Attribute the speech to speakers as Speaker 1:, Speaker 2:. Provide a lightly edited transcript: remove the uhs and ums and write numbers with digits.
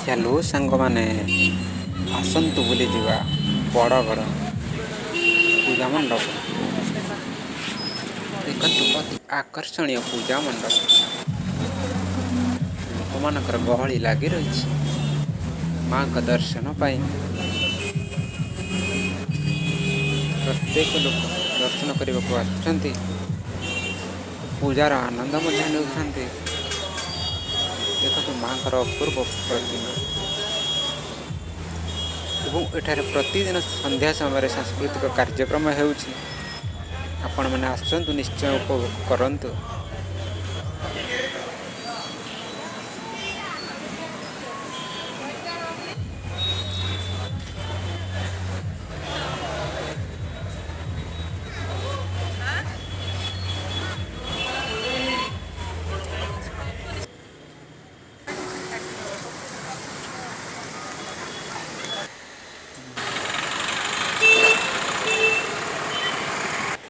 Speaker 1: Hello ସାଙ୍ଗମାନେ, ଆସନ୍ତୁ ବୁଲିଯିବା ବଡ଼ଗଡ଼ ପୂଜା ମଣ୍ଡପ। ଦେଖନ୍ତୁ, ଅତି ଆକର୍ଷଣୀୟ ପୂଜା ମଣ୍ଡପ। ଲୋକମାନଙ୍କର ଗହଳି ଲାଗି ରହିଛି ମାଙ୍କ ଦର୍ଶନ ପାଇଁ। ପ୍ରତ୍ୟେକ ଲୋକ ଦର୍ଶନ କରିବାକୁ ଆସୁଛନ୍ତି, ପୂଜାର ଆନନ୍ଦ ମଧ୍ୟ ନେଉଛନ୍ତି। ଦେଖନ୍ତୁ ମାଙ୍କର ଅପୂର୍ବ ପ୍ରତିମା ଏବଂ ଏଠାରେ ପ୍ରତିଦିନ ସନ୍ଧ୍ୟା ସମୟରେ ସାଂସ୍କୃତିକ କାର୍ଯ୍ୟକ୍ରମ ହେଉଛି। ଆପଣମାନେ ଆସନ୍ତୁ, ନିଶ୍ଚୟ ଉପଭୋଗ କରନ୍ତୁ।